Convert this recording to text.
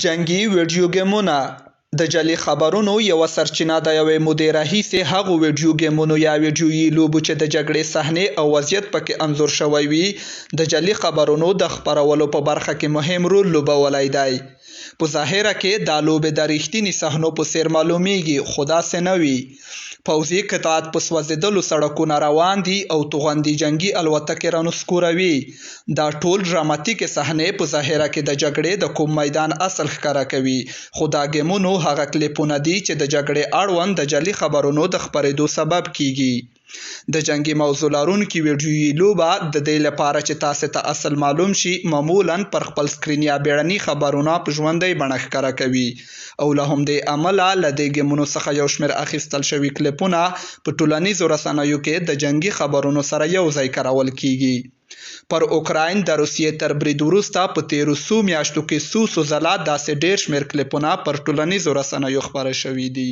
جنګي ویډیو ګیمونه د جعلي خبرونو یوه سرچینه د یوې مودې راهیسې هغو ویډیو ګیمونو یا ویډیويي لوبو چې د جګړې صحنې او وضعیت پکې انځور شوی وي، د جعلي خبرونو د خپرولو په برخه کې مهم رول لوبولی دی. په ظاهره کې دا لوبې د ریښتیني صحنو په څېر معلومېږي، خو داسې نه وي. پوځي قطعات په سوځېدلو سړکونه روان دي او توغندي جنګي الوتکې رانسکوروي. دا ټول ډراماتیکې صحنې په ظاهره کې د جګړې د کوم میدان اصل ښکاره کوي، خو دا ګیمونو هغه کلیپونه دي چې د جګړې اړوند د جعلي خبرونو د خپرېدو سبب کېږي. د جنګي موضوع لرونکي ویډیويي لوبه د دې لپاره چې تاسې ته اصل معلوم شي، معمولاً پر خپل سکرین یا بیړني خبرونه په ژوندۍ بڼه ښکاره کوي او له همدې امله له دې ګیمونو څخه یو شمېر اخیستل شوي کلیپونه په ټولنیزو رسنیو کې د جنګي خبرونو سره یو ځای کارول کېږي. پر اوکراین د روسیې تر برید وروسته په تېرو څو میاشتو کې څو څو ځله داسې ډېر شمېر کلیپونه پر ټولنیزو رسنیو خپاره شوي دي.